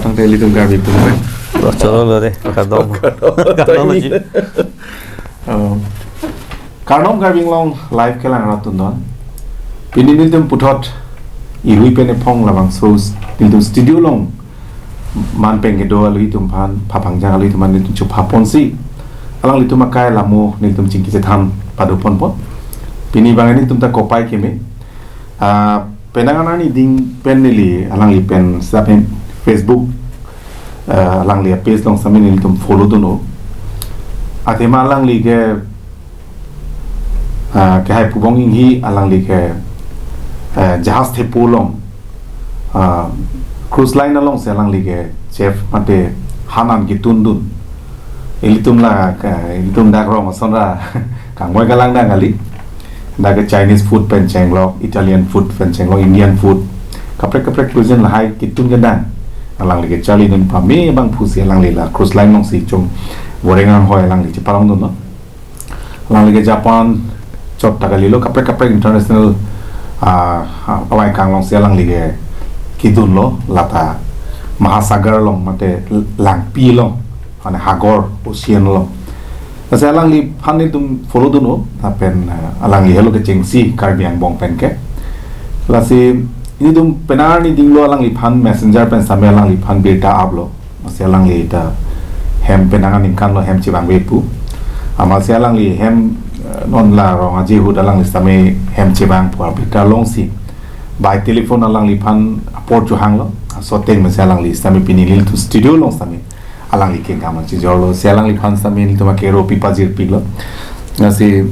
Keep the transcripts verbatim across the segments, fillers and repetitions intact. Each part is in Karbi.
Tangte ilitum Karbi pun. Cholo lo de, kardom. Kardom, kardom, Aji. Um, kardom Karbi Anglong live kelang rat atum non. Pini nelitum puthot irui pen ephong labangso nelitum studio along man pen kedo aluhi atum aphan, phapangjang aluhi atum aphan nelitum chupha ponsi, alanglitum akai lamo nelitum chingki chethan pado ponpo. Pini abang nelitum ta kopai keme. Ah, penang anani ding pen neli, alangli pen, sa pen Facebook, ah, alangli a-page along sami nelitum follow dunlo. Athema alangli ke, ah, kehai Phubong Enghi, alangli ke, ah, jahaz thepo along, ah, cruise line alongsi alangli ke chef mate han an ketun dun. Ilitum la ka, ilitum dak rong ason ra kangvoi kalangdang kali. Dak ke Chinese food pen chenglok, Italian food pen chenglok, Indian food. Kaprek kaprek cuisine lahai ketun kedang. Alangli kecharli dun pame abang pusi alangli la cruise line alongsi chongvore anghoi alangli chepalong dunlo. Alangli ke Japan chot ta kalilo, kaprek kaprek international, ah, ah, awai kang alongsi alangli ke kedunlo, lata Mahasagar along mate langpi along, mane hagor, ocean along. Lasi alangliphan nelitum follow dunlo, lapen, eh, alangli helo kechengsi Karbi angbong pen ke. Lasi nelitum penang arni dinglo alangliphan messenger pen sami alangliphan birta aplo. Lasi alangli ta hem penang aningkan lo hem chevangve pu. Amatsi alangli hem, eh, non la rong aje ahut alangli sami hem chevang pu abirta longsi. By telephone alangliphan apor chohanglo. Laso ateng mesi alangli sami pini nelitum studio along sami alangli kengkam chijorlo. Si alangliphan sami nelitum akero pi pajirpiklo. Lasi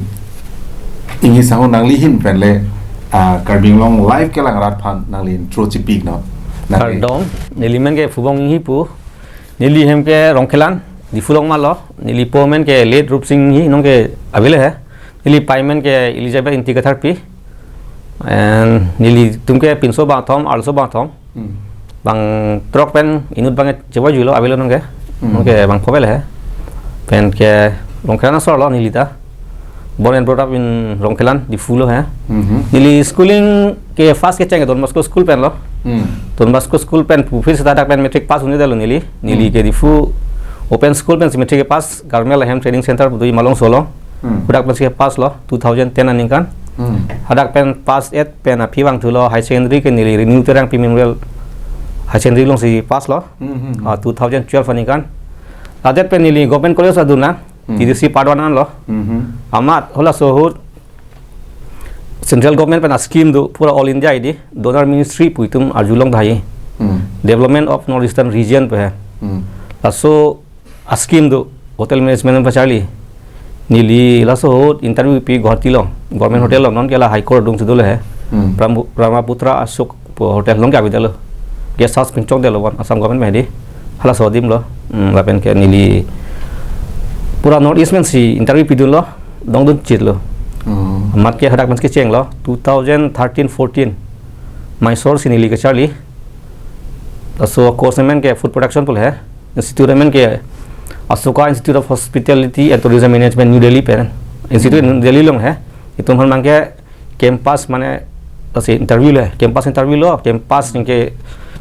Enghi sahun nangli ahin pen le, ah, Karbi Anglong live kelang rat aphan nangli intro chipik non. Nangli kardom, neli men ke Phubong Enghi pu. Neli hem ke Rongkhelan, Diphu along malo. Neli po men ke late Rupsing Enghi, non ke avelo he. Neli pei men ke Elizabeth Ingti Katharpi. And nelitum ke pinso bangkethom, arloso bangkethom. Hmm. Bangthrok pen inut abang chevoi juilo, avelo non ke. Hmm. Non ke bangpho avelo he. Pen ke Rongkhelan asor lo neli ta. Born and brought up in Rongkhelan, Diphu lo he. Mhm. Neli schooling ke first kecheng ke Don Bosco School pen lo. Hmm. Don Bosco School pen pu phir seta dak pen matric pass un-edetlo neli. Neli Hmm. ke Diphu Open School pensi matric kepass, Government Lahem Training Center pu do Malongso along. Hmm. Hadak pensi kepass lo, two thousand ten aningkan. Hmm. Hadak pen pass et pen aphi vangthulo higher secondary ke neli Renu Terangpi Memorial Higher Secondary alongsi pass lo. Hmm, hmm, hmm. Ah, two thousand twelve aningkan. Ladet pen neli Government College adun nang, Hmm. T D C part one an lo. Hmm, hmm. Amat halaso ahut Central Government pen a-scheme do pura All India I D, Donor Ministry pu itum arjulong tahai. Hmm. Development of North Eastern Region pu he. Hmm. Laso a-scheme do hotel management pacharli. Neli laso ahut interview pi Guwahati along, Government Hmm. Hotel along, non ke la High Court adung si dolo he. Hmm. Brahma-, Brahmaputra Ashok pu hotel along ke avedetlo. Guest house pinchongdetlo bon, Assam Government pen di. Halaso adim lo. Hmm, lapen ke neli pura North East mensi interview pidunlo, dongdun chitlo. Hmm. Amat ke hadak men kechenglo, two thousand thirteen fourteen. Mysore si neli kecharli. Laso course men ke food production pu he. Institute men ke Ashoka Institute of Hospitality and Tourism Management, New Delhi pen. Institute Hmm. New Delhi along he. Itum aphan abang ke campus mane, lasi interview le, campus interview lo, campus aningkan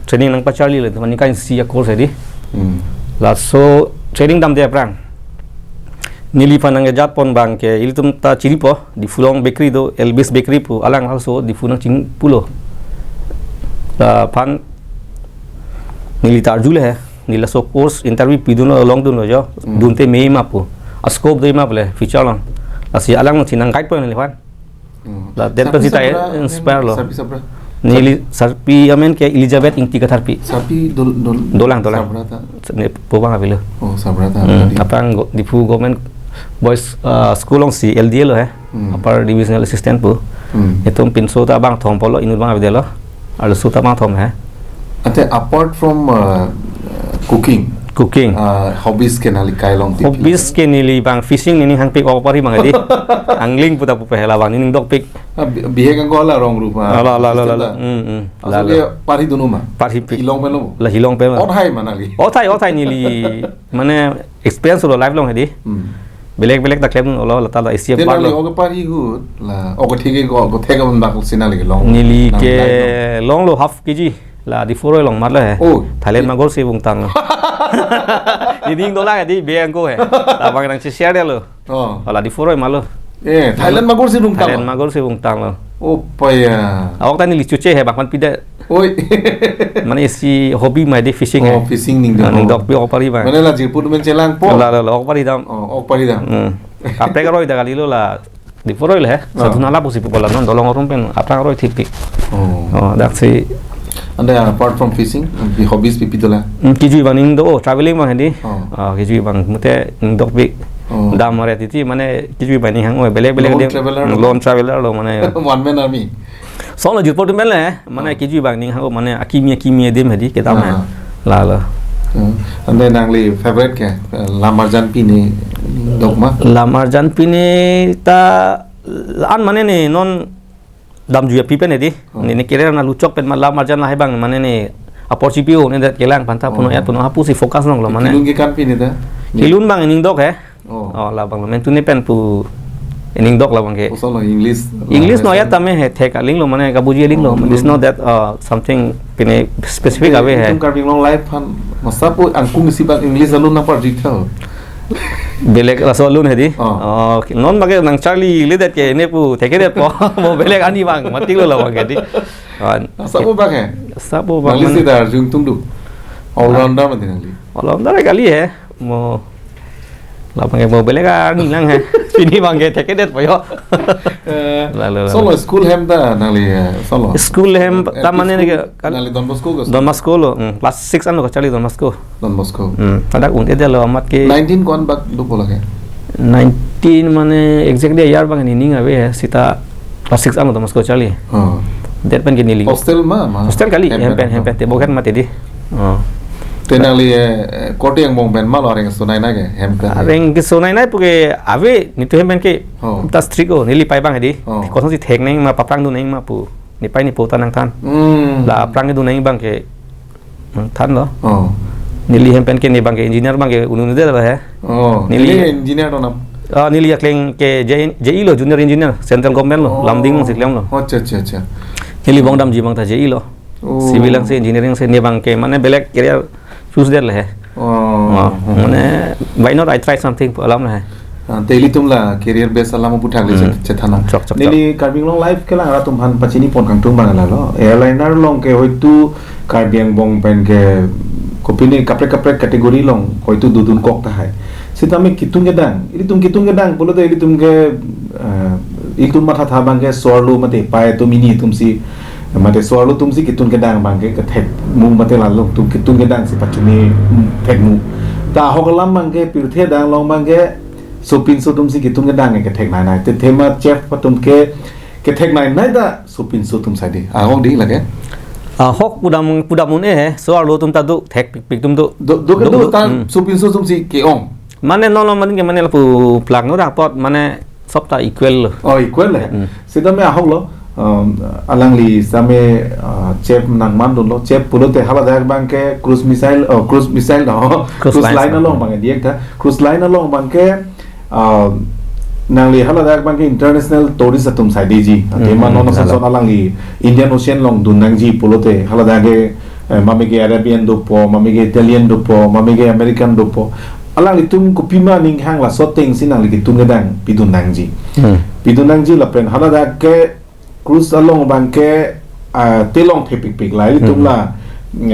training nangpacharlilo, itum aphan aningkan isi a-course he di. Hmm. Laso training damde aphrang neliphan nangkejapon abang ke ilitum ta chinipo, Diphu along bakery do, Elvis Bakery pu, alang halaso Diphu nangchingpulo. Laphan neli ta arjule he, neli laso course interview pidunlo, longdunlo jo, Hmm. dunte mei ma pu. A-scope do ma pu le, future along. Lasi alang nangchinang guide po neliphan. Hmm. La, den Sapi pensi ta sabra, inspire lo. Sapi sabra. Neli sarpi amen ke Elizabeth Ingti Katharpi. Sapi dol-, dol-, Dolang, Dolang. Sabra ta? Ne po abang avelo. Oh, sabra ta Hmm, avelo di. Aphrang go-, Diphu Government Boys, uh, School alongsi L D A lo he. Hmm. Upper Divisional Assistant pu. Hmm. Itum pinso ta bangkethom pulo, inut abang avedetlo. Arloso ta bangkethom he. Ante apart from, uh, cooking, Cooking. uh, hobbies ke nangli kai long di? Hobbies ke neli abang fishing neli hangpik ok parhi abang di. Angling pu ta pu pehela abang neli dok pik. Ah, bi-, bihek angko la rong rupa. Ala, ala, ala, system ala. Ta. Hmm, hmm. Asal Ala. dia parhi dun ma? Parhipik. Hilong pen lo? La hilong pen lo. Othai ma nangli? Othai, othai neli. Mane experience lo life along he di. Hmm. Belek belek ta klemlo, lata la isi Te part nangli lo. Ok parhi ahut, la, ok thik ko, ko thik ko bak si nangli long. Neli Nang ke life along. Longlo half K G. La Diphu aroi along mat lo he. Oh. Thailand magor si vungtang lo. Ining dolang he di bang ko he. Labang nang share detlo. Oh. La Diphu aroi mat lo. Eh, Thailand magor si vungtang Thailand lo. Magor si vungtang lo. Oh, paya. Awak ta neli chuche he bang pan pida. Oi. Mane isi hobby ma di fishing he. Oh, fishing ning do. Ah, ning dok pi ok pari bang. Mane la jirpo atum pen chelangpo. La, la, la, ok pari dam. Oh, ok pari dam. Hmm. Kaprek aroi ta kalilo la. Diphu aroi le he. Oh. Satu nala pusi pu pola non dolong arum pen aphrang aroi thip pi. Oh. Oh, dak si. Ante apart from fishing, di hobbies pi pi dolang? Hmm, kejui bang ning do, oh, traveling bang he di. Oh. Oh, kejui bang mate ning dok pi. Oh. Dam mare titi mane kejui bang ning hang, oh, belek belek. Lone de, traveler lo. Lone traveler lo mane. One man army. Solo jirpo atum pen le, mane Oh. kejui bang ning hang, oh, mane akimi akimi adim he di kedam he. Ah. La lo. Hmm. Ante nangli favorite ke, eh, lam arjan pine ning dok ma? Lam arjan pine ta an mane ne non damjui aphi pen he di. Oh. Ne, ne career na luchok pen ma lam arjan lahai bang mane ne apor chipi o ne det kelang panta puno Oh. et puno hapu si focus long lo mane. Kelun ke kan pine ta? Kelun bang ning dok he. Oh. Oh, labang lo. Mentune pen pu ining dok labang ke. Koson lo English? English no ya tame he thek aling lo mane kabuji aling lo. Oh, It's not that uh, something pine specific ave he. Itum Karbi Anglong life aphan masa pu angkung isi bang English alun na parjik tha. Belek laso alun he di. Oh. Oh, non bang ke nang charli le det ke ne pu thek ke det po. Mo belek ani bang mati lo labang ke di. Ah, Masa pu bang he? Masa pu bang Nangli mane. Si dar jung tung du. All rounder mati nangli. All rounder kali he. Mo labang ke mo belek ani lang he. Pini bang ke thek ke det po yo. Eh, Lalu, lalu. Solo school hem ta nangli, eh, solo? School hem Eh, ta mane ne school ke kal- nangli Don Bosco ke? Don Bosco lo. Hmm, class six an lo kacharli Don Bosco. Don Bosco. Hmm, pada un ede lo amat ke. Nineteen ko-an bak dopo lake? Nineteen mane exactly year bang nening ave he. Sita class six an lo Don Bosco charli. Oh. Det pen ke neli. Hostel ma, ma? Hostel kali, hem pen, hem pen, hem pen, te bokan mati di. Oh. Te nangli, eh, korte angbong pen ma lo areng sonai na ke, hem pen? Areng ke sonai na pu ke ave, netum hem pen ke Oh. ta strict o, neli pai bang di. Oh. Kosonsi thek neng ma, paphrang dun neng ma pu. Nepai nepo ta nangthan. Hmm. La aphrang dun neng bang ke nangthan lo. Oh. Neli hem pen ke ne bang ke engineer bang ke unu-unu det lo he. Oh, Neli neli engineer do nam? Ah, neli akleng ke J, J E lo, junior engineer, central government lo, Oh. Lumding along si klem lo. Oh, acha, acha, acha. Neli bong damji bang ta J E lo. Oh. Civil along si engineering si ne bang ke mane belek career choose det lo he. Oh. Oh, mane why not I try something pu alam lo he. Ah, te ilitum la career base alam aputhak le Hmm. chet-, chethanang. Chok, chok, chok. Neli Karbi Anglong life kelang arat atum aphan pachini pon kangtung bang la lo. Airliner along ke hoitu Karbi angbong pen ke kopine kaprek kaprek category along hoitu dodun kok tahai. Sitame kitung kedang. Ilitum kitung kedang pulote ilitum ke, eh, ilitum matha tha bang ke so-arlo mate pai atum ini atum si mate so-arlo atum si kitung kedang bang ke kethek mu mate lalu atum kitung kedang si pachini, mm, thek mu. Ta ahok alam bang ke pirthe adang along bang ke sopinso atum si kitung kedang ke kethek nai nai. Te thema chef atum ke kethek nai nai ta sopinso atum sai di. Ahok di lake? Ahok pudam, pudam un-e he. So-arlo atum ta do, thek pikpik atum do. Do, do ke Do, do, do, ta hmm. sopinso atum si ke-ong. Mane non lo mane ke mane lapu plak no dapot mane sob ta equal lo. Oh, equal le. Hmm. Sitame ahok lo, um, alangli sitame, uh, chef nangman dunlo, chef pulote haladak bang ke cruise missile, oh, cruise missile no, Cruise cruise lines line no. along bang ke diak tha, cruise line along bang ke, uh, nangli haladak bang ke international tourist atum sai diji. Hmm, Ate ma hmm, non lalo. Son alangli Indian Ocean along dun nangji pulote haladak ke, eh, mami ke Arabian dopo, mami ke Italian dopo, mami ke American dopo. Alanglitum kopima aning hang laso ateng si nangli kitung kedang pidun nangji. Hmm. Pidun nangji lapen haladak ke cruise along bang ke, ah, telong thepikpik la ilitum Hmm. la,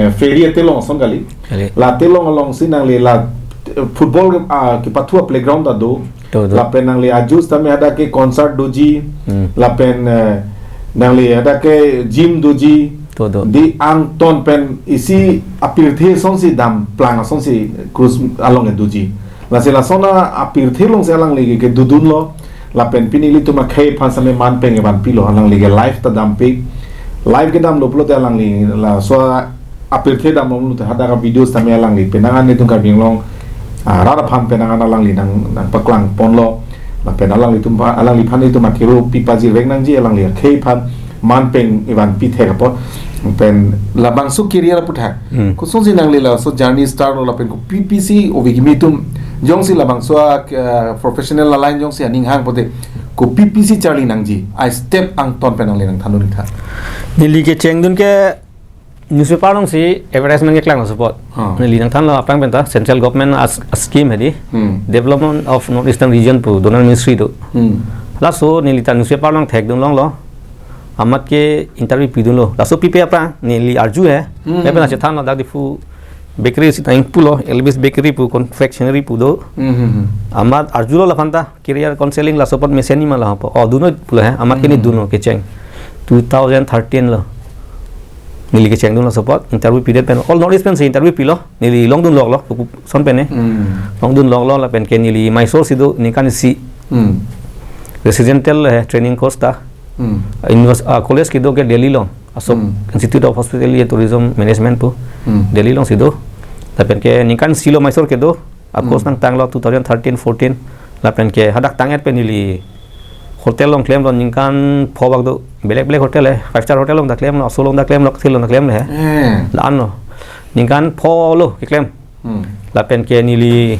eh, ferry telong ason kali. Kali. La telong along si nangli la, eh, football, ah, kepathu a-playground ta do. Do, do. Lapen nangli ajus tame hadak ke concert doji. Hmm. Lapen, eh, nangli hadak ke gym doji. Do, do. Di angton pen isi apirthe asonsi dam plang asonsi cruise along doji. Lasi lason apirthe along si alangli ke dodunlo. Lapen pini ilitum akhei aphan sitame man peng evan pilo alangli ke live ta dampik. Live kedam lo pulote alangli laso apirthe dam lo pulote hadak a-video sitame alangli penang an itum Karbi Anglong, ah, rat aphan penang an alangli nang, nangpaklang ponlo. Lapen alanglitum pha-, alangliphan itum akero pi pajirvek nangji alangli akhei aphan man peng evan pi thek apot. Pen labangso career aputhak. Hmm. Kosonsi nangli laso journey start lo lapen kopi pisi ove kimi atum jongsi labangso a, eh, professional line jongsi aning hang pote kopi pisi charli nangji. A-step angton pen nangli nangthan dun tha. Neli kecheng dun ke newspaper alongsi advertisement keklang support. Oh. Neli nangthanlo aphrang penta central government as, a scheme hedi. Hmm. Development of North Eastern Region pu Donor Ministry do. Hmm. Laso neli ta newspaper along thekdun longlo. Amat ke interview pidunlo. Laso pipe aphrang neli arju he. Hmm. Lapen achethanlo dak Diphu bakery si ta ingpulo, Elvis Bakery pu confectionery pu do. Hmm, hmm, hmm. Amat arjulo laphanta career counseling laso apot mesen ni ma lahapo. Oh, dunlo pulo he. Amat ke neli Hmm. dunlo kecheng. Two thousand thirteen lo. Neli kechengdun laso apot interview pidet pen. All North East pensi interview pilo. Neli longdun loklo. Kuku son pen e. Hmm. Longdun loklo lapen ke neli Mysore si do ningkan isi. Hmm. Residential he training course ta. Hmm. Univers-, ah, college kedo ke Delhi along. Asok Hmm. Institute of Hospitality and Tourism Management pu. Hmm. Delhi alongsi do. Lapen ke ningkan isi lo Mysore kedo. Of course, Hmm. nangtanglo two thousand thirteen fourteen. Lapen ke hadak tang-et pen neli hotel along klemlo ningkan pho bak do. Belek belek hotel he. Five star hotel along ta klemlo, aso along ta klemlo, thil along ta klemlo he. Eh. La-anlo. Ningkan pho lo keklem. Hmm. Lapen ke neli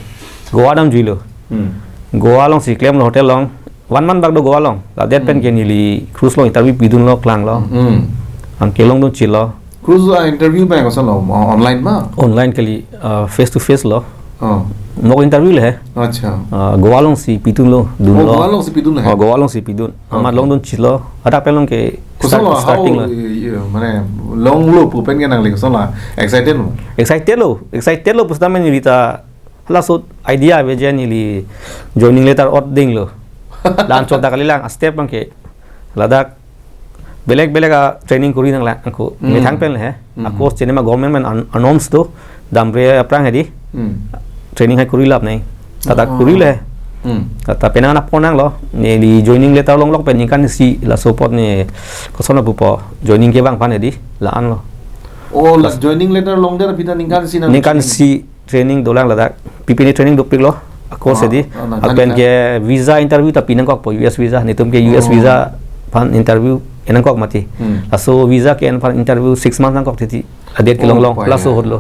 Goa damjuilo. Hmm. Goa alongsi klemlo hotel along. One month bak do Goa along. Ladet pen Hmm. ke neli cruise along interview pidunlo klanglo. Hmm. Anke longdun chilo. Cruise, ah, interview pen kosonlo? O-, online ma? Online kali, ah, face to face lo. Oh. Mock interview le he. Acha. Ah, Goa alongsi pidunlo, Oh, dunlo. Goa alongsi pidun le he? Oh, Goa alongsi pidun. Amat Okay. longdun chilo. Hadak pen along ke Kosonlo, start, starting how, lo. Eh, eh, mane, longlo pu pen ke nangli kosonlo? Excited lo? Excited lo. Excited lo pusitame neli ta halaso idea avejen neli joining letter ot dinglo. La-an chot ta kalilang, a step abang ke. Ladak belek belek a training kori nanglang ako. Hmm. Methang pen le he. A Hmm. course chinema government pen an-, announce do. Damre aphrang hedi. Hmm. Training hai kori lap nai. Tata Oh. kori le. Hmm. Tata penang anak ponang lo. Neli joining letter longlok pen ningkan isi laso apot ne kosonlo pupo. Joining kevang aphan hedi. La-anlo. Oh, la Pas- joining letter longdet aphi ta ningkan isi nang Ningkan training? isi training dolang ladak. Pi pini training dopiklo. A course Oh, hedi. oh, nang Lapen kan ke visa interview ta pinangkokpo U S visa. Netum ke U S Oh. visa aphan interview enangkok mati. Hmm. Laso visa ke-en aphan interview six months nangkok titi. Adet Oh, kelong long. paya. Laso ahut lo.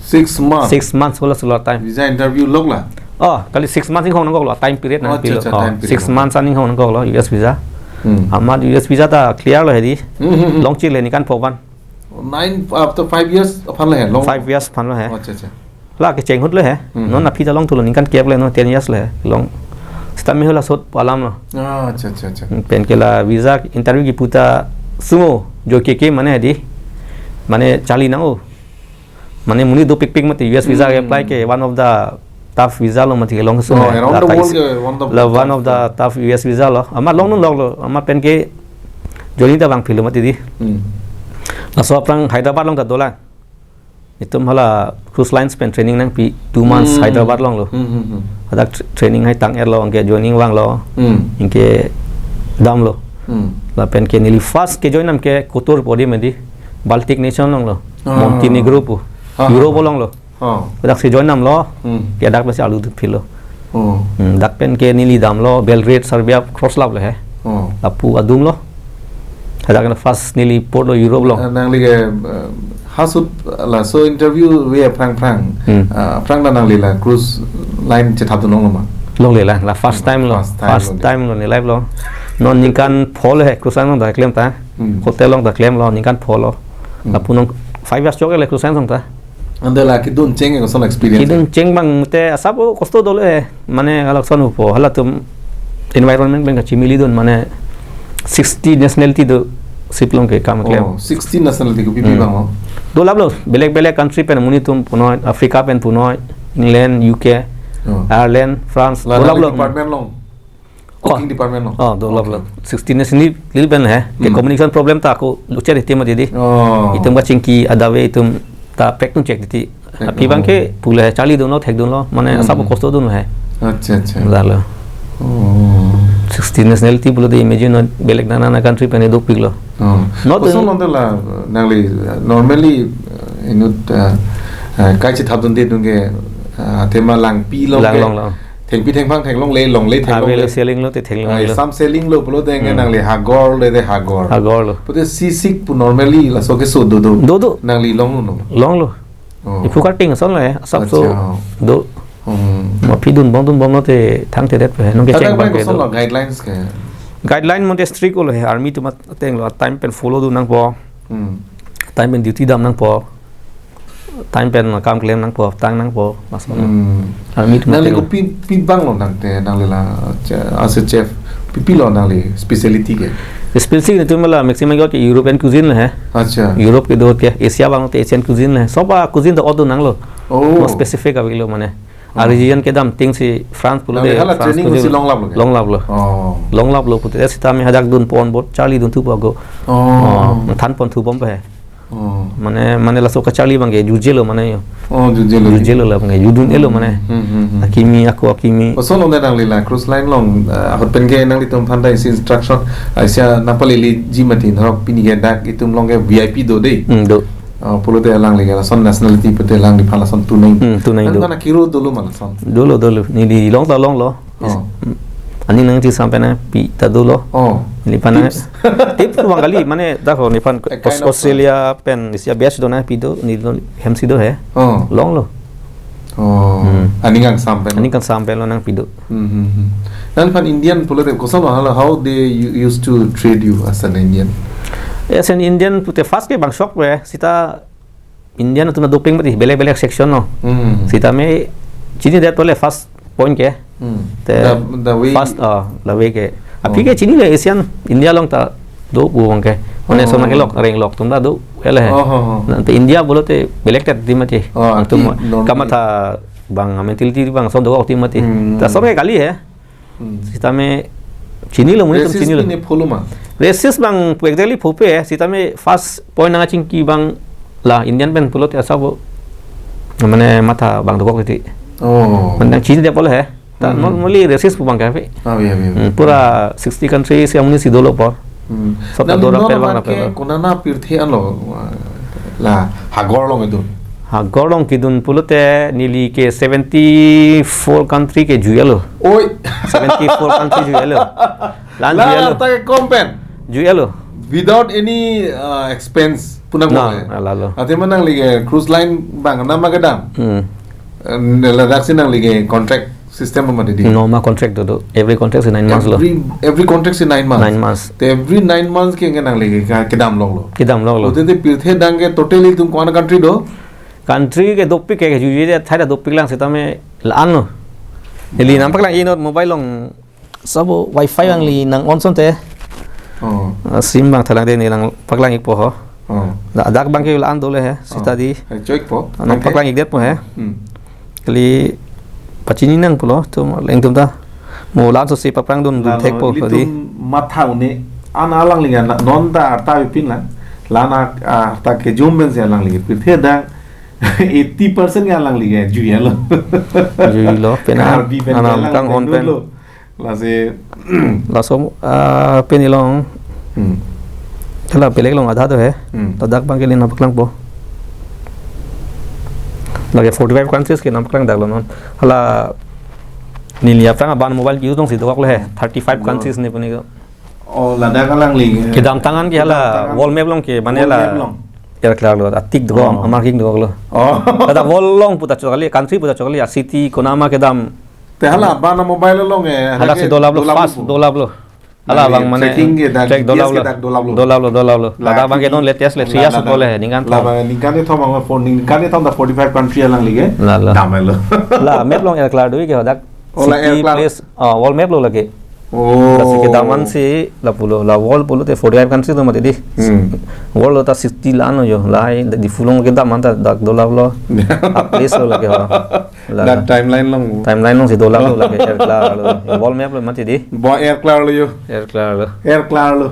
Six months? Six months hula sula time. Visa interview lok la? Oh, kali six months inghong nangkoklo. Time period Oh, nangpilo. acha, acha, Oh, time period. six months an inghong nangkoklo U S visa. Hmm. Amat U S visa ta clear lo hedi. Hmm, hmm, hmm. Longchile ningkan pho aphan. Nine, after five years aphan le he, long? Five years aphan lo he. Oh, acha, acha. La kecheng ahut le he. Hmm. Non aphi ta longthulo ningkan kep le non ten years le he. Long. Sitame hula sot alam lo. Ah, acha, acha, acha. Pen ke la visa interview kipu ta sumo jo ke ke mane hedi. Mane charli nang-o. Mane monit dopikpik mati U S visa Hmm. apply ke one of the tough visa lo mati kelong Oh, sumo. around La the ta world is-, ke one of la the one tough. of the tough U S visa lo. Amat longdun loklo. Amat pen ke joining ta vangphilo mati di. Hmm. Laso aphrang Hyderabad along ta dolang. Itum hala cruise lines pen training nangpi two months Hmm. Hyderabad along lo. Hmm, hmm, hmm. Hadak tr-, training hai tang-etlo, anke joining vanglo. Hmm. Anke damlo. Hmm. Lapen ke neli first kejoin nam ke Kotor podi medi. Baltic nation along lo. Ah. Montenegro pu. Ah, Europe ah, ah. along lo. Oh. Hadaksi join namlo. Hmm. Ke dak pensi aludun philo. Oh. Hmm, dak pen ke neli damlo, Belgrade, Serbia, cross lap le he. Oh. Lapu adum lo. Hadak na first neli port lo Europe along. Ah, nangli ke, eh, hasut laso interview ave aphrang aphrang. Hmm. Ah, aphrang ta nangli la cruise line chethapdun longlo ma? Longle la, la first time lo. First time First longle. time lo ne life lo. Non ningkan pho le he cruise line along ta klem ta. Hmm. Hotel along ta klemlo, ningkan pho lo. Hmm. Lapu non five years chok le cruise line along ta. Ante la kedun cheng ke koson experience? Kedun cheng abang te asap o kosto dolo he. Mane alak son upo. Halatum environment pen kachimilidun mane sixty nationality do ship along ke kam klem. Oh, sixty nationality kopi Hmm. bang lo? Dolaplo. Belek belek country pen monit atum punoi, Africa pen punoi, England, U K, Oh. Ireland, France. La Dolaplo. department along? Oh. Cooking department along? Oh, dolaplo. Okay. Sixty nationality pen he. Ke Hmm. communication problem ta ako luchar itum mati di. Oh. Itum kachingki adave itum ta pek tun chek titi. Pek Aphi abang tun. ke pule he charlidunlo, thekdunlo. Mane Hmm. asap o kosto dunlo he. Acha, acha. Dolaplo. Oh. Sixty nationality pulote imagine non belek nana nana country pen dopiklo. Oh. Not Koson only along te la nangli, uh, normally, uh, inut, uh, uh, kai chethapdunde atum ke, uh, athema langpi along Lang ke long long. Thengpi thengphang theklongle longle theklongle. Ave le selling lo te theklongle Ah, lo. Sam selling lo pulote ke Hmm. nangli hagor le te hagor. Hagor lo. Pute seasick pu normally laso keso do do. Do do. Nangli longlo no? Longlo. Oh. Iphu karting ason le, asap so Acha. do. Hmm. Ma aphi dunbom dunbomlo te thangthedet pe, non ke Tata cheng abang abang ke koson do. lo guidelines ke? Guideline monit strict lo he, army atum ateng lo, time pen follow dun nangpo. Hmm. time pen duty dam nangpo, time pen kam klem nangpo, tang nangpo, mas mana. Hmm. Army atum nangli ateng. Kopi, pi abang lo nangte, nangli la, che-, as a chef, pi pi lo nangli specialty ke? Specialty netum la maximum ke European cuisine lo he. Acha. Europe kedo ke, Asia abang te Asian cuisine lo he. Sob a cuisine do odo nanglo. Oh. No specific avelo mane. Oh. A region kedam ting si France pulo. Nangli de, hala France training pulo si de longlap lo ke? Longlap lo. Oh. Longlap lo pute sitame hadak dunpon bot charli dunthupo ako. Oh. Oh, thanpon thubom pe he. Oh. Mane, mane laso kacharli abang ke jujelo mane yo. Oh, jujelo. Jujelo la abang ke, judun-elo mane. Hmm, hmm, hmm. Akimi, ako akimi. Koson lo nangli la cruise line along, eh, ahut pen ke nanglitum aphan ta isi instruction, asia nangpaleleji mati, norok pini ke dak itum along ke V I P do de. Hmm, do. Oh, pulote alangli ke lason nationality pute alangliphan lason tunai. Hmm, tunai do. Nangphan akiro dolo ma lason? Dolo, dolo. Neli long ta longlo. Oh. Aning nangchisam pen nangpi ta dolo. Oh. Neliphan nang tips. Tips abang kali, mane dak ho neliphan a kind Aus-, of, uh, Australia pen isi a-batch do nangpi do, neli do hem si do he. Oh. Longlo. Oh. Hmm. Aning kangsam pen. Aning kangsam pen lo nangpi do. Hmm, hmm, hmm. Nangphan Indian pulote koson lo, how, how they u-, used to treat you as an Indian? As an Indian pute first ke bang shock pe, sita Indian atum doping mati, belek belek section lo. Hmm. Sitame chinidet pole first point ke. Hmm. Te the, the way first, ah, the way ke. Aphi ke chinilo Asian, India along ta do pu abang ke. Mane, oh, so na kelok, reng lok atum ta do-ele he. Oh, oh, oh. Nangte India pulote belek tet di mati. Oh, atum akhi normal kamatha abang, mentality abang so do-ok di mati. Hmm. Ta so ke kali he. Hmm. Sitame chinilo, monit atum chinilo. Racist pine pho lo ma? Racist abang exactly phope, sitame first point nangkachingki abang la Indian pen pulote asap bo, mane matha abang dokok titi. Oh. Mane nangchinidet pole he. Ta, hmm, normally racist pu abang ke ape. Ah, ya, ya, ya. Hmm, pura sixty countries ya, monit si dolo apor. Hmm. Sob ta nangli do non rapel abang, abang rapel ke lo. Konat pirthe anlo, la hagor along kedun? Hagor along kedun pulote neli ke seventy-four country ke jui-elo. Oi. Seventy-four country jui-elo. La-an la jui-elo. Arta ke kom pen? Jui-elo. Without any, uh, expense pu nang. Na, bole. Ala lo. Athema nangli ke cruise line abang nama kedam. Hmm. Eh, ladak si nangli ke contract system lo mati di? No, ma contract do do. Every contract si nine months lo. Every, every contract si nine months. Nine months. Te every nine months ke nangli ke ka-, kedam longlo. Kedam longlo. Pute te pirthe adang ke totally itum ko-an country do? Country ke dopik ke, ke jui-e thai ta dopik lang sitame la-an lo. Neli nangpaklang inut mobile along sabo wifi nangli nang on asonte. Oh. Ah, sim abang thalang de, neli nangpaklang-ikpo ho. Oh. La, dak abang ke la-an dolo he, sita di. Oh. Hai, choi-ikpo. Nangpaklang-ikdetpo he. Hmm. Kali pachini nang pulo, atum, alanglitum ta. Mo la-an so si paphrang dun, dun la, thekpo, ilitum di. Matha un-e, an alangli ke na, non ta arta pipin lang. La-an a, arta kejum pen si alangli ke. Pirthe adang eighty percent ke alangli ke jui-elo. Jui-elo, pen Karbi pen ana ke alang kang on pen. Lo. Lasi laso, ah, pen ilong. Hmm. Hala belek along adha do he. Hmm. Ladak abang ke neli nangpaklangpo. Lake forty-five countries ke nangpaklang dak lo non. Hala neli aphrang abang mobile use along si dokok lo he. Thirty-five countries ne puni ko. Oh, ladak alangli. Kedamtang an ke hala kedamtang an. World map along ke, mane la. World map along. Erklar lo, atik dokok, oh, amarking dokok lo. Oh. Ladak world along puta chokali, country puta chokali, a city konat ma kedam. Te hala, abang mobile along e, hala si ke dolap lo, dolap fast lo. Dolap lo. Hala nangli abang mane tracking ke dak, track G P S dolap ke lo. Dak dolap lo. Dolap lo, dolap lo. La, ladak abang ke non latest le, la, three years la, ko le, ningkan la, ko. La, ningkan kethom abang for, ningkan kethom ta forty-five country alangli ke. La, la. Dam-elo. La, map along erklar do ke dak. Oh, la, city, erklar. Place, ah, world map lo lake. Oh. Lasi kedam an si lapulo, la world pulote forty-five country do mati di. Hmm. World lo ta sixty la-an lo yo, lahai Diphu along kedam an ta dak dolap lo. A place lo lake ho. La, dak la. Timeline along. Timeline along si dolap lo lake, erklar lo. World map lo mati di. Bo erklar lo yo. Erklar lo. Erklar lo.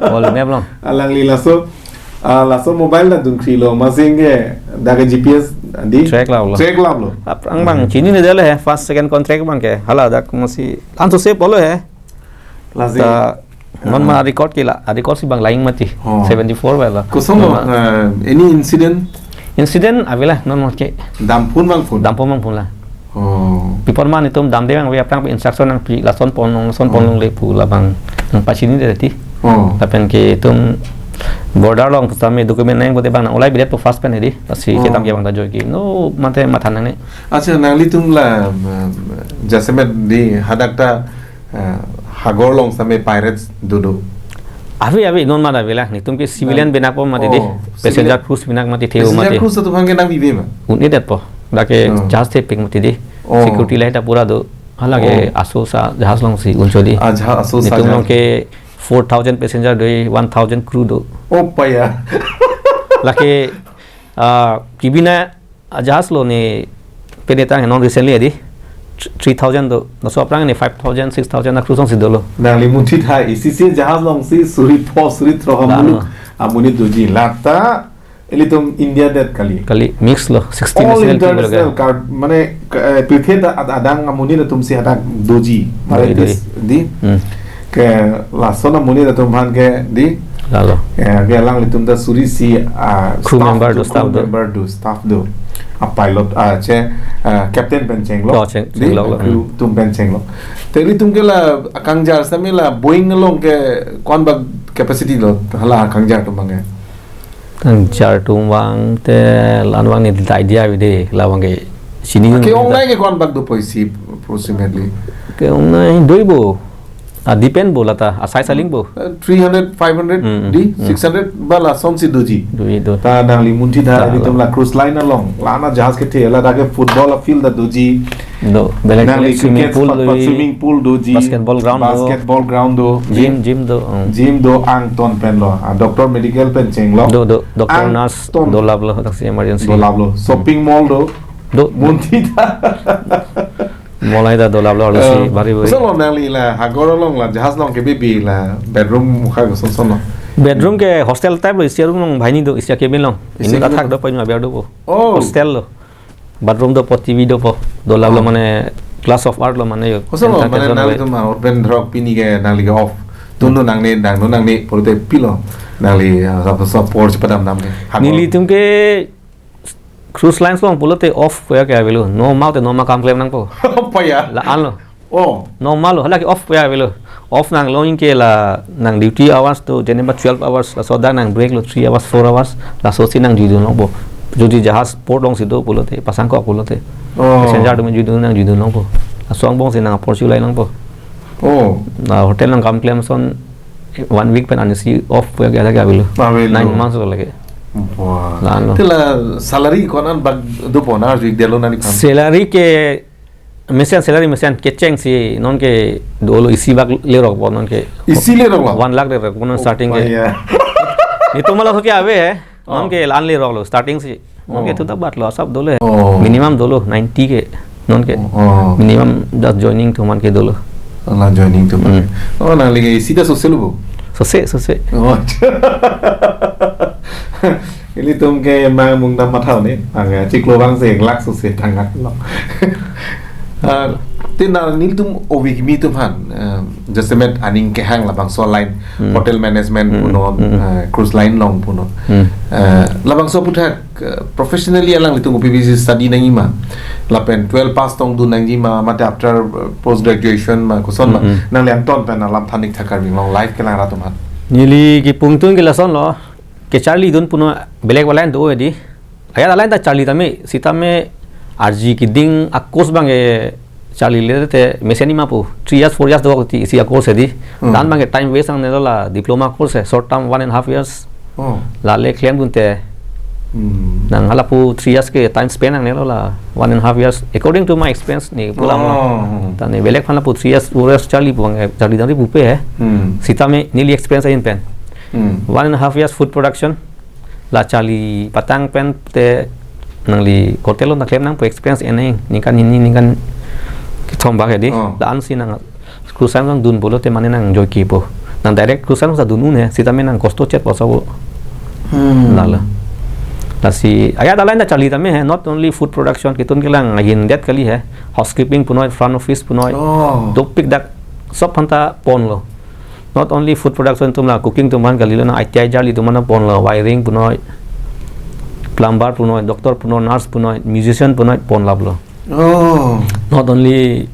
World map along. Alangli laso, ah, laso mobile ta dunkrilo, masing ke dak ke G P S di. Track lap lo. Track lap lo. Aphrang abang chinine dolo he, first second contract abang ke. Hala dak masi anso se polo he. Lasi. Ta, non ma, ah, record ke la, ah, record si abang lain mati. Oh. Seventy-four ba la. Koson lo, non ma, eh, any incident? Incident ave la, non ma ke. Dampon bangpon? Dampon bangpon la. Oh. Pi apot ma netum damde abang ave, aphrang instruction nangpi, lason ponlong, lason, oh, ponlongle pu la abang nangpachinine titi. Oh. Lapen ke itum border along pusitame document nang pute abang nang-olai bidet pu first pen hedi. Lasi, oh, kedam ke abang ta joike. No, mate matha nangne. Accha, nanglitum la, um, jasemet di hadak ta, uh, hagor along sitame pirates dodo? Ave, ave, non ma ave la. Netum ke civilian, nang, benak po mati di. Oh, Passenger cruise pinak mati, theo passenger mati. Cruise atum aphan ke nangpipe ma? Un-edetpo. Dak ke Oh. jahaz thepik mati dei. Oh. Security lain ta pura do. Hala ke Oh. aso sa jahaz alongsi uncho dei. Ah, jahaz aso sa Netum jahaz. along ke four thousand passenger do, one thousand crew do. Oh, paya. Lake, ah, kibina ajahaz lo ne pene tang non recently adi three thousand do. Laso aphrang ne five thousand, six thousand a crew alongsi dolo. Nangli munthi tha, isi isi jahaz alongsi suri pho, suri throh Lalo. amuluk amonit doji. Lata ilitum India det kali. Kali mix lo, sixteen All national team lo international ke. card, mane, eh, pirthe ta ad-, adang amonit atumsi hadak doji. Mane Doi, doi. this, di. Hmm. Ke lason amonit atum aphan ke di. Lalo. Ya, ke alanglitum ta suri isi, ah, Crew staff member do, do, staff crew do. member do, staff do. A pilot, ah, che, ah, captain pen chenglo. Oh, cheng-, Di, chenglok lo. crew Hmm. atum pen chenglo. Te ilitum ke la akangjar sami la Boeing along ke ko-an bak capacity lo, hala akangjar atum abang ke? Akangjar atum abang te la-an abang ne idea ave dei, la abang ke chini Ke-ongnei ke ko-an bak dopo isi approximately? Ke-ongnei doipo. Ah, depend po lata, a size alingpo. Eh, three hundred, five hundred, Hmm, hmm, di, hmm. six hundred ba lasonsi doji. Doi do. Ta nangli munthi tha, Ta ilitum lo. la cruise line along, la-an ajahaz kethe, ladak ke football a field ta doji. Do, belek Nangli belek swimming cricket pool spot, do, swimming pool doji. Basketball ground do. Basketball ground do. Gym, gym do, hmm. Gym do, angton pen lo. Ah, doctor medical pen chenglo. Do, do, doctor Ang nurse ton. dolap lo, taksi emergency. Dolap lo. Shopping mall do. Do. Munthi tha. Mall ai ta dolap lo, arlosi Eh, bari bari. Solo nangli la hagor along la jahaz along kebi bi la bedroom mukha koson son lo? Bedroom ke hostel type lo, isi room along banghini do, isi cabin along. Isi Inut cabin. athak dopo, inut aber dopo. Oh. Hostel lo. Bathroom dopo, T V dopo. Dolap lo Oh. mane class of art lo mane yo. Koson lo, Entertainment mane lo. nanglitum ma, urban drug pini ke nangli ke off. Tun do nangne, dang do nangne, pulote pilo. Nangli, ah, sap, sap por chepadam dam ke. Hagor. Nelitum ke cruise lines along pulote off puya ke avelo. Normal te normal kam klem nangpo. Paya. La-an lo. Oh. Normal lo, hala ke off puya avelo. Off nanglo anke la nang duty hours do, jeneba twelve hours, laso dak nang break lo three hours, four hours, lasosi nang jui dun longpo. Jodi jahaz port alongsi do pulote, pasangkok pulote. Oh. Passenger atum jui dun nang jui dun longpo. Laso angbongsi nang apor chulai longpo. Oh. La hotel along kam klem ason one week pen anisi off puya ke ada ke avelo. Avelo. Nine months lo lake. Wah. La-an lo. Te la salary ko-an bak dopo, nang arju-ik detlo nangliphan? Salary ke mesen, salary mesen, kechengsi nonke dolo, isi bak lerokpo nonke. Isi leroklo? One lakh lerokpo non Oh, starting ke. paya. Netum ma laso ke ave he. Oh. Nonke la-an leroklo starting si. Nonke Oh. thu ta bat lo, asap dolo he. Oh. Minimum dolo ninety ke. Nonke. Oh. Minimum just joining atum aphan ke dolo. La joining atum aphan. Hmm. Oh, nangli ke isi ta sose lo bo? Sose, sose. Oh. Ilitum ke mang mung dam matha ne, ang, eh, chiklo abang si lakh sose tangka lo. Ah, te nangli nelitum ove kimi atum aphan, eh, jasemet aning kehang labangso line, Hmm. hotel management Hmm. punon, Hmm. eh, cruise line along punon. Hmm. Eh, labangso aphuthak, eh, professionally alanglitum kopisi study nangji ma? Lapen twelve pass tong dun nangji ma, mate after, eh, post graduation ma, koson ma? Hmm. Nangli angton pen alam than-ik tha Karbi Anglong life kelang rat atum aphan. Neli kipungtun ke lason lo. Kecharli dun punon belek a-line do edi. Ajat a-line ta charli tame, sitame arji keding a-course abang kecharlile te mesen nima pu. Three years, four years do ti isi a-course edi. Hmm. La-an abang ke time waste nangnelo, la diploma course he, short term one and half years. Oh. La le klem dun te. Hmm. Nang halapu three years ke time spend nangnelo, la one and half years. According to my experience ne pu alam lo. Oh. Ta ne belek aphan lapu three years, four years charli pu abang, eh, charli damri pupe he. Hmm. Sitame neli experience ahin pen. Hmm. One and a half years food production. La charli patang pen te nangli hotel along ta klem nangpo, experience en nang, ningkan hini, ningkan kethom bak edi. Oh. La-ansi nang cruise line along dun pulote mane nang joike po. Nang direct cruise line along ta dun un he, sitame nang kosto chet po sabo. Hmm. Lalo. Lasi ajat a-line ta charli tame he, not only food production, kitun kelang ahindet kali he. Housekeeping punoi, front office punoi. Oh. Dopik dak sob aphan ta ponlo. Not only food production atum, la cooking atum aphan kalilo, nang I T I charli atum aphan ponlo, wiring punoi, plumber punoi, doctor punoi, nurse punoi, musician punoi, pon laplo. Oh. Not only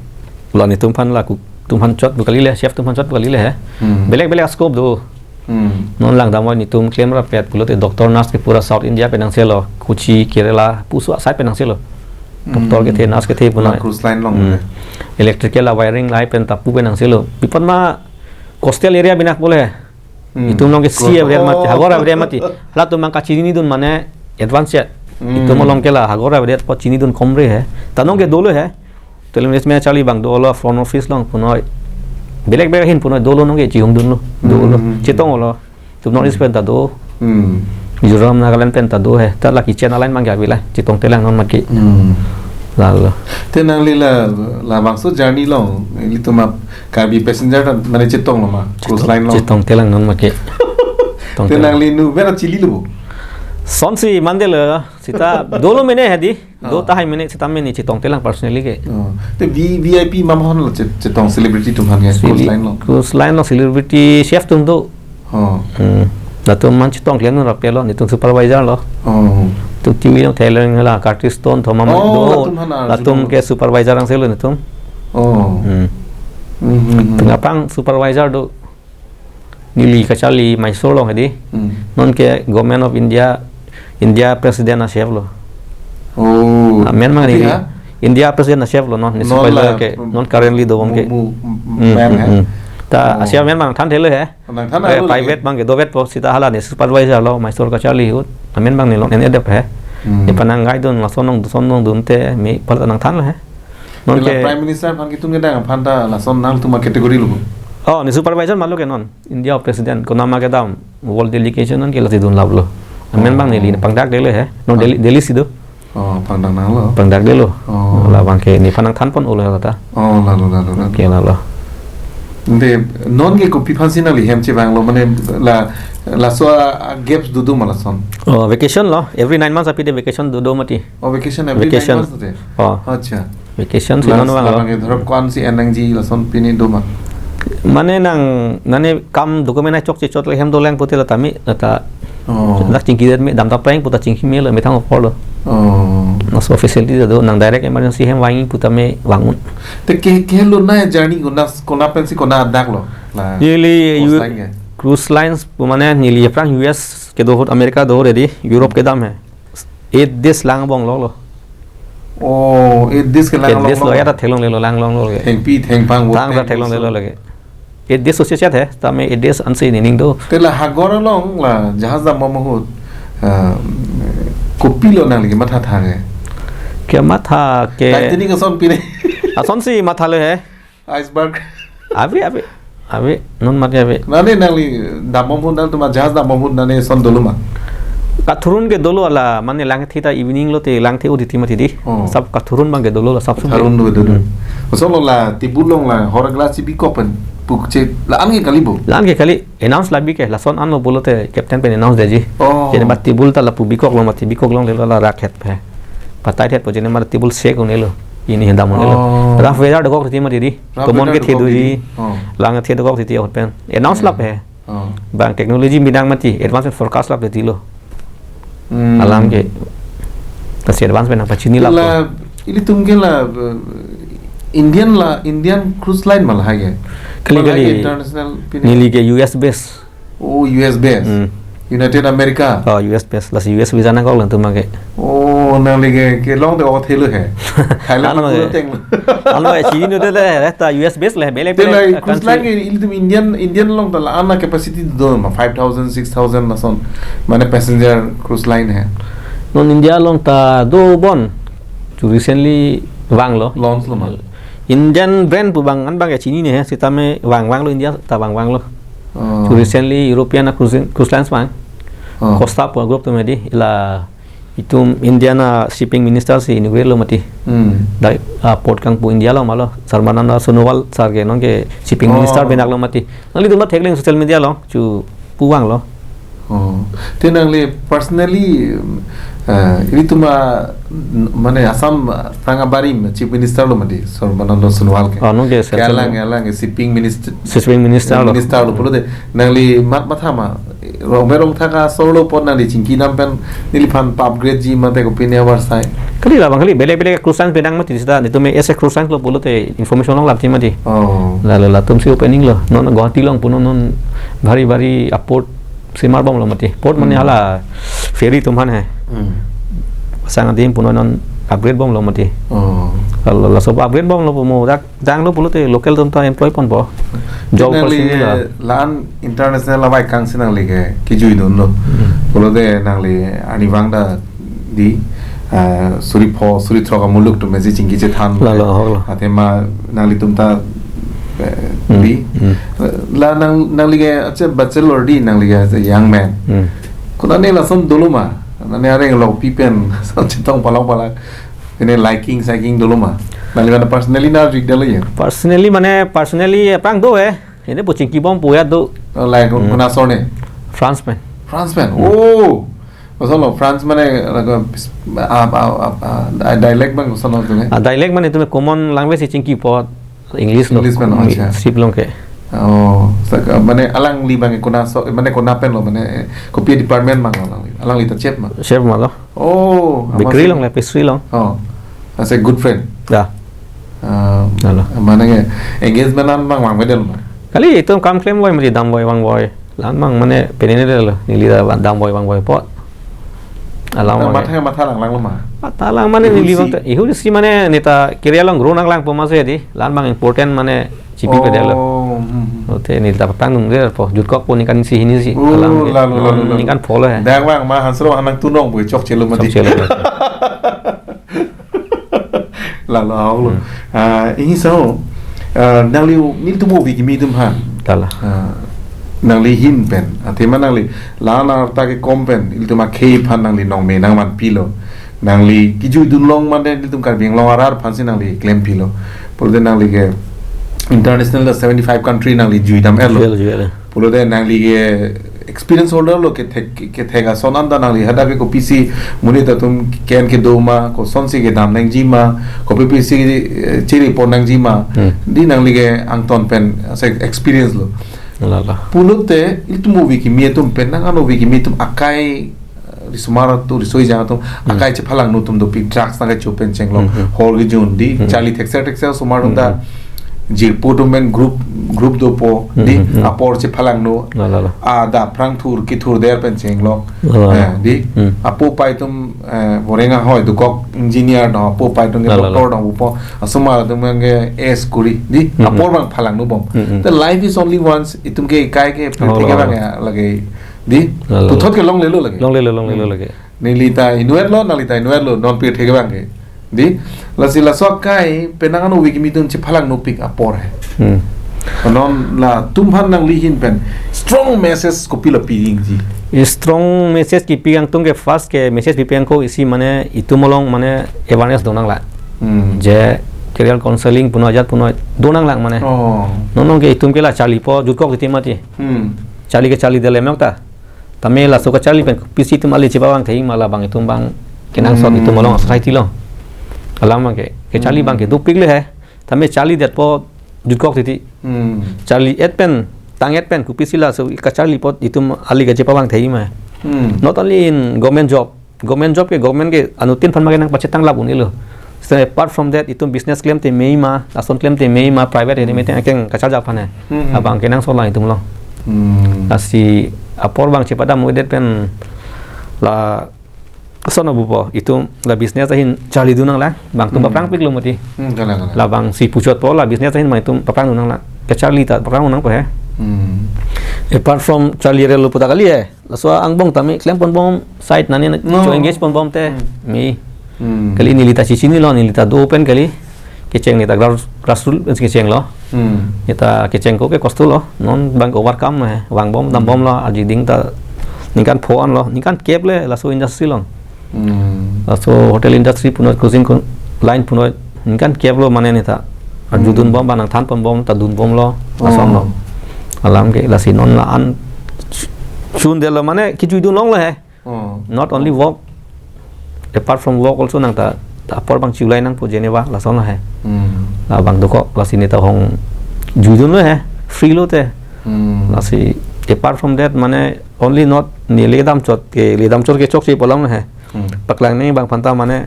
la netum aphan, la cook atum aphan chot pu kalile, chef atum aphan chot pu kalile he. Hmm. Belek belek scope do. Hmm. Non langdamvoi netum klem rapet pulote doctor nurse ke pura South India pen nangselo, Kochi, Kerala, pusu asai pen nangselo. Doctor Hmm. kethe, nurse kethe La punoi. cruise line along Hmm. le. Electrical a-wiring lahai pen ta pu pen nangselo. Pi apot ma coastal area binak pule. Hmm. Itum along ke sea avedet mati, hagor avedet mati. Halatum abang kachinidun mane advance ya. Hmm. Itum along ke la hagor avedet apot chinidun komre he. Ta non ke dolo he. Telemres me charli abang dolo front office along punoi. Belek belek ahin punoi dolo non ke chihungdunlo. Dolo. Hmm. Chetonglo. Itum North East pen ta do. Hmm. Mizoram, Nagaland pen ta do he. Ta la kitchen aline abang ke avelo. Chetongtelang non mati. Hmm. Lalo. Te nangli la, labangso journey along, ilitum a Karbi passenger ta mane chetonglo ma, cruise line along. Chetongtelang non mati. Te nangli nu vera chililo bo? Lasonsi mandetlo, seta dolo mene hedi. Do, ah, tahai mene seta mene chetongtelang personally ke. Oh. Te V-, V I P ma ma hon lo chet-, chetong celebrity atum aphan ke, cruise line along? Cruise line along celebrity chef atum do. Oh. Hmm. Latum aphan chetongkle non rapelo, netum supervisor lo. Oh. Tum T V along theklong hala, Curtis Stone, thoma ma do. Oh, latum aphan arju latum lo. Ke supervisor angselo netum. Oh. Hmm. Hmm, hmm, hmm. Tengah pang supervisor do. Neli kacharli Mysore along hedi. Hmm. Non ke Government of India, India President a-chef lo. Oh. Amen abang neli. Iya? India President a-chef lo non, ne non supervisor la, ke, hmm, non currently do abang ke. Mu-, mu-, hmm, man, hmm, eh? Hmm. Ta, oh, a-chef amen abang thanthe lo he. Nangthan, eh, lo lagi. Private abang ke dovetpo seta hala ne supervisor lo, Mysore kacharli ahut. Amen abang ne long N A D F he. Hmm. Ne panang guide dun, lason along, lason along dunte, me pal nangthanlo he. Non ke la Prime Minister aphan ketun kedang aphan ta lason nangtum a-category lo. Oh, ne supervisor ma lo ke non. India President, konat ma kedam, world delegation non ke lasi dunlaplo. Amen abang neli, oh, pangdakdetlo he. Non, ah, Delhi, Delhi si do. Oh, pangdaknanglo. Pangdakdetlo. Oh. Labang ke nephan nangthanpon-olo ta. Oh, lalo, lalo, lalo. Ke lalo. Ante, non ke kopi aphansi nangli hem chevanglo, mane la, laso a, a gaps dodo ma lason? Oh, vacation lo. Every nine months aphi de vacation dodo mati. Oh, vacation every nine months te? Vacation. Oh. Acha. Vacation si non vanglo. Labang ke dhorok ko-ansi en nangji lason pine do ma? Mane nang, nane kam document ai chokche chot le hem dolang pute la tame, la ta. Oh. Dak chingkidet me, dam ta preng puta chingki melo, methang apor lo. Oh. Laso facility ta do, nang direct emergency hem vangji puta me vang un. Te ke, kelo na journey konat, konat pensi konat adak lo? La, neli cruise line ke? Cruise lines pu mane neli aphrang U S kedo ahut, America do ahut hedi, Europe kedam he. Eight days lang abang longlo. Oh, eight days ke lang long lo. Eight days lo, ya ta theklonglelo, lang longlo ke. Thengpi, thengphang bo. Thang ta theklonglelo lake. Eight days so chet chet he, tame eight days ansi nening do. Te la hagor along la jahaz dambom ahut, ah, kopilo nangli kematha tha ke? Kematha ke. Titanic ason pine. Asonsi mathalo he. Iceberg. Ave, ave. Ave, non mati ave. Nane nangli dambom ahut, nangtum a jahaz dambom ahut nane ason dolo ma? Kathurun ke dolo hala, mane langthe ta evening lote langthe uditi mati di. Oh. Sab kathurun abang ke dolo la, sab sub. Kathurun do dolo. Hmm. Asonlo la table along la hor glass bikok pen pukche la-an ke kali bo? La-an ke kali, announce la bi ke, lason anlo pulote captain pen announce detji. Oh. Jene ba table ta lapu bikoklo mati, bikok longlelo la rakhet he. Patai thet po jene ma table shake un-elo. Pini hem dam un-elo. Oh. Rough weather dokok titi mati di. Rough weather dokok titi. Tomon ke thedoji. Oh. Lang the dokok titi ahut pen. Announce lap he. Oh. Bang technology midang mati, advance forecast lap titi lo. Hmm. Alam ke. Kasi advance pen nangpachini lap. La, ilitum ke la, eh, Indian la, Indian cruise line ma lahai ke? Kali, ma lahai kali. Ke international pine? Neli ke U S base. Oh, U S base. Hmm. United America. Oh, U S base. Lasi U S visa nangkok lang tu make. Oh, nangli ke, kelong te othelo he. Thailand ano ma ke. Pura teng. Ano ma chinine dele he, ta U S base le, belek belek. Te la cruise line ke ilitum Indian, Indian along ta la-an a capacity do ma, five thousand, six thousand lason. Mane passenger cruise line he. Non India along ta do bon. Chu recently vanglo. Launch lo ma? Indian brand pu abang an abang ke chinine he, sitame vang vanglo India ta vang vanglo. Oh. Chu recently European a cruising, cruise lines abang. Oh. Costa pu a group atum hedi, la itum Indian a shipping minister si inaugurate lo mati. Hmm. Dai, ah, port kangpu India along ma lo, Sarbananda Sonowal sir ke non ke shipping minister, oh, benak lo mati. Nanglitum ta theklong social media along, chu pu vanglo. Oh. Te nangli personally, eh, ilitum a, n-, mane Assam, eh, tang abarim chief minister lo mati, Sarbananda Sonowal ke. Oh, non ke. Ke central alang, alang ke shipping minister. Shipping minister lo. Minister lo, pulote nangli mat-, matha ma, rong berong thaka solo pon nangli chingki dam pen neliphan pa-upgrade ji mate kopine avarsai. Kali labang kali, belek belek cruise line penang mati sita, netum me ese cruise line lo pulote information longlap ji mati. Oh. La, la, latum si opening lo. Non Guwahati along pu non, non bhari bhari a port si marbomlo mati. Port mane, hmm, hala ferry atum aphan he. Hmm. Sang adim pu non upgrade bomlo mati. Oh. Laso, laso upgrade bomlo pu mo, dak janglo pulote local atum ta employ ponpo. Job nangli opportunity la. La-an international abai kangsi nangli ke kijui dunlo. Hmm. Pulote nangli arnivang ta di, ah, suri pho, suri throk amuluk atum si chingki chethan. Lalo, ahoklo. Athema nanglitum ta, eh, Hmm. di. Hmm. La nang, nangli ke ache bachelor di nangli ke as a young man. Hmm. Konane lason dolo ma? Nane areng lokpi pen son chetong palong palak. Ine liking, siking dolo ma? Nangli mane personally na jik dalo ya? Personally mane, personally aphrang do eh. Ine pu chingki bom pu ya do. Oh, like, Hmm. kona sor ne? France pen. France pen. Hmm. Oh. Kosonlo France mane, like, ah, ah, ah, ah, dialect bang kosonlo tu ne? Ah, dialect mane itum common language si chingki apot English lo. English pen, acha. Sip long ke. Oh, sak-, mane alangli bang kona so, mane kona pen lo, mane kopi department bang alangli. Alangli ta chef ma? Chef ma lo. Oh, Bakery amatsi long le, pastry long. Oh, as a good friend. Ya. Ah, Lalo. Mane ke engagement an bang vangvedetlo ma? Kali itum kam klem boy, mesti damboi vangboi. La-an bang mane penene lo, neli ta damboi vangboi apot. Alang bang. Matha, matha langlanglo ma? Matha lang mane Ihu neli si. Bang ta, ihu si mane neta career along grow nanglang pu ma si di. La-an bang important mane chipi pedetlo. Oh, hmm, hmm. Ote neli ta paprang nung der po, jutkok po ningkan isi hini si. Oh, Alang ke. Lalo, lalo, lalo. Ningkan pho lo eh. Dak bang ma Hansro hanang tunong bu chokchelo ma di. Chokchelo. Lalo ahoklo. Hmm. Ah, ini so, ah, nangli nelitum ove kimi atum aphan. Tala. Ah, nangli ahin pen. Athema nangli la-an arta kekom pen ilitum akhei aphan nangli nongme nangman pilo. Nangli kijui dunlong mane ilitum Karbi Anglong arat aphansi nangli klem pilo. Pulote nangli ke international ta seventy five country nangli jui dam-etlo. Jui-etlo, jui-etlo. Pulote nangli ke experience holder lo, kethek, kethek ason anta nangli hadak ke kopisi monit atum ke-en kedo ma, kosonsi kedam nangji ma, kopipisi, eh, chiri pon nangji ma. Hmm. Di nangli ke angton pen ase experience lo. Lalo. Pulote ilitum ove kimi atum pen, nang-an ove kimi atum akai, eh, risomar atum, riso-ejang atum, Hmm. akai chephalangno atum dopik, drugs nangkecho pen chenglok, Hmm, hmm. hor kejun di, Hmm. charli thekser thekser osomar atum ta, Hmm. jirpo atum pen group, group dopo, Hmm, di, hmm, hmm. apor chephalangno. Lalo, lalo. Adap aphrang thur kethur der pen chenglok. Lalo, lalo. Eh, di, Hmm. apo apai atum, eh, boreng ahoi dokok engineer dong, apo apai atum ke Lalo, lalo. doctor dong, upo, osomar atum ke S kuri, di, Hmm, apor hmm. bang phalangno bom. Hmm, hmm. The life is only once, itum ke kai ke Oh, prithe ke lalo. bang ya lagi, di, Lalo, lalo. puthot ke longlelo lagi. Longlelo, longlelo Hmm. lagi. Neli ta inutlo, nangli ta inutlo, non prithe ke bang ke. Di, lasi laso akai pen nang-an ove kimi atum chephalangnopik apor he. Hmm. Non latum aphan nangli ahin pen strong message kopilo pi ingji? I strong message kipi angtung ke first ke message pipi angko isi mane itum along mane awareness do nanglang. Hmm. Je career counseling puno ajat puno do nanglang mane. Oh. Non non ke itum ke la charlipo jutkok titi mati. Hmm. Charli ke charli dele mek ta. Tame laso kacharli pen pisi itum ali chepavang thei ma, labang itum bang kenangsot Hmm. itum along society along. Alam bang ke, kacharli Hmm. bang ke dopik le he. Tame charlidetpo jutkok titi. Hmm. Charli-et pen, tang-et pen, kopisi laso kacharli apot itum ali kachepavang thei ma. Hmm. Not only in government job. Government job ke government ke anuttin aphan ma kenangpachetang lap un-elo. So apart from that, itum business klemte mei ma, lason klemte mei ma, private he Hmm. mete akeng kacharja aphan he. Hmm, hmm. Abang kenangsot lang itum along. Hmm. Lasi apor bang chepadamvedet pen lason abupo, itum la business ahin charlidun nanglang, bang itum Hmm. paprangpiklo mati. Hmm, kalang, kalang. Labangsi puchotpo la business ahin bang itum paprangdun nanglang. Kacharli ta paprang nangpo he. Hmm. Apart from charli relo puta kali he. Laso angbong tame klem ponbom side nani na No. cho engage ponbom te. Hmm. Mi. Hmm. Kali neli ta chichinilo, neli ta do pen kali. Kecheng neta grass, grassroot pen kechenglo. Hmm. Neta kecheng ko ke kosto lo. Non bang overcome he. Vangbom dambomlo, aji ding ta ningkan pho anlo. Ningkan kep le laso industry along. Hmm. Laso hotel industry puno, cuisine ko line puno ningkan kep lo mane neta. Hmm. Arjudunbom bang nangthan ponbom ta dunbomlo. Lason lo. Oh. Alam ke lasi non la-an chundelo mane kijuidun longlo he. Oh. Not only work, apart from work also nang ta, ta apor bang chiulai nangpo Geneva lason lo he. Hmm. Labang dokok lasi neta hong juidunlo he. Free lo te. Hmm. Lasi apart from that mane only not neli damchot ke, neli damchot ke chokche pu alam he. Hmm. Paklang ni bang aphanta mane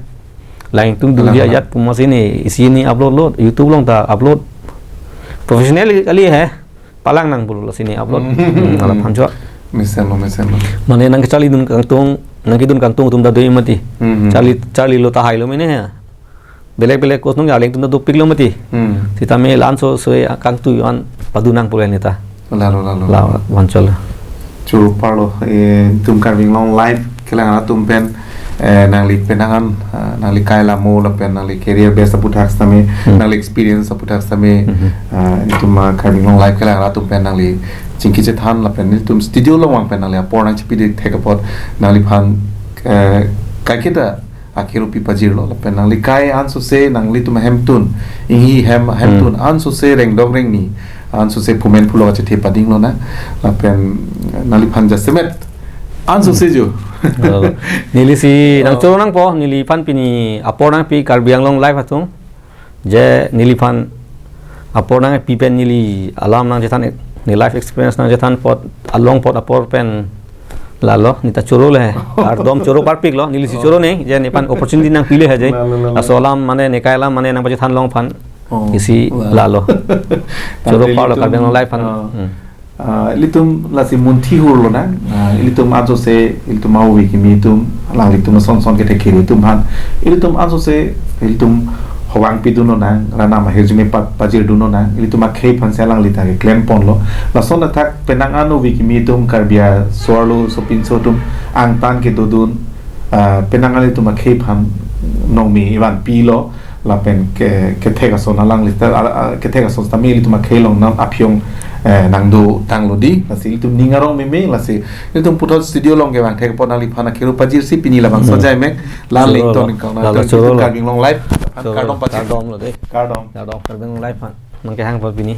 lang tung Paklang dudia na. Ajat pu masi ni isi ni upload lo, YouTube along ta upload. Professional kali he. Palang nang pulo lasi ni upload. Hmm. Hmm, ala phancho. Mesenlo, mesenlo. Mane nang kacharlidun kangtung, nang kedun kangtung atum ta do mati. Hmm, hmm. Charli, charlilo tahai lo mene he. Belek belek course nung arleng atum ta dopiklo mati. Hmm. Sitame la-an so so kangtui an padu nang pule neta. Lalo, lalo. La vanchol. Choro parlo, eh, itum Karbi Anglong Live kelang atum pen, eh, nangli penang an, ah, nangli kai lamo lapen nangli career base aputhak sitame, Hmm. nangli experience aputhak sitame, Mhm. ah, itum, ah, Karbi Anglong Live kelang atum pen nangli chingki chethan lapen itum studio along vang pen nangli apor nangchipi det thek apot nangliphan, eh, kaiketa akero pi pajirlo lapen nangli kai ansose nanglitum ahemtun, inghi hem ahemtun, Hmm. ansose rengdok rengni, ansose phumen phulok achethe padinglo na, lapen nangliphan jasemet ansose jo. Oh, neli si nang Oh. choro nangpo, neliphan pini apor nangpi Karbi Anglong Live atum. Je neliphan apor nangpi pen neli alam nangchethan, ne life experience nangchethan apot, along apot apor pen lalo, neta choro le. Kardom, choro parpiklo, neli si choro ne, je nephan opportunity nangpile he je. Lalo, lalo. Laso alam mane, ne kai alam mane nangpachethan along aphan. Oh, isi lalo. Lalo. Choro Tangte parlo, ilitum, Karbi Anglong Live aphan. Oh. Hmm. Ah, ilitum lasi munthi hurlo nang, ah, ilitum ansose, ilitum avi kimi atum, alanglitum ason son kethek kiri atum aphan, ilitum ansose, ilitum hovang pidunlo nang, ranam ahirjume pa-, pajirdunlo nang, ilitum akhei aphan si alangli ta keklem ponlo. Lason athak penang an avi kimi atum Karbi aso arlo sopinso atum angtan kedodun, ah, penang an ilitum akhei aphan nongmi ivan pilo, lapen ke, kethek ason alangli ta, a, a, kethek ason sitame ilitum akhei along nang aphyong, eh, nangdotanglo di, lasi ilitum ning arong meme, lasi ilitum puthot studio along kevang thek apot nangliphan akero pajirsi pini labangso Hmm. ajai mek, la Choro lengton lo. Ingkang Lalo nangtum choro ilitum lo. Karbi Anglong Live, Choro lo. kardom pajir. Kardom lo de. Kardom. Kardom, Karbi Anglong Live aphan. Nangkehang apot pini.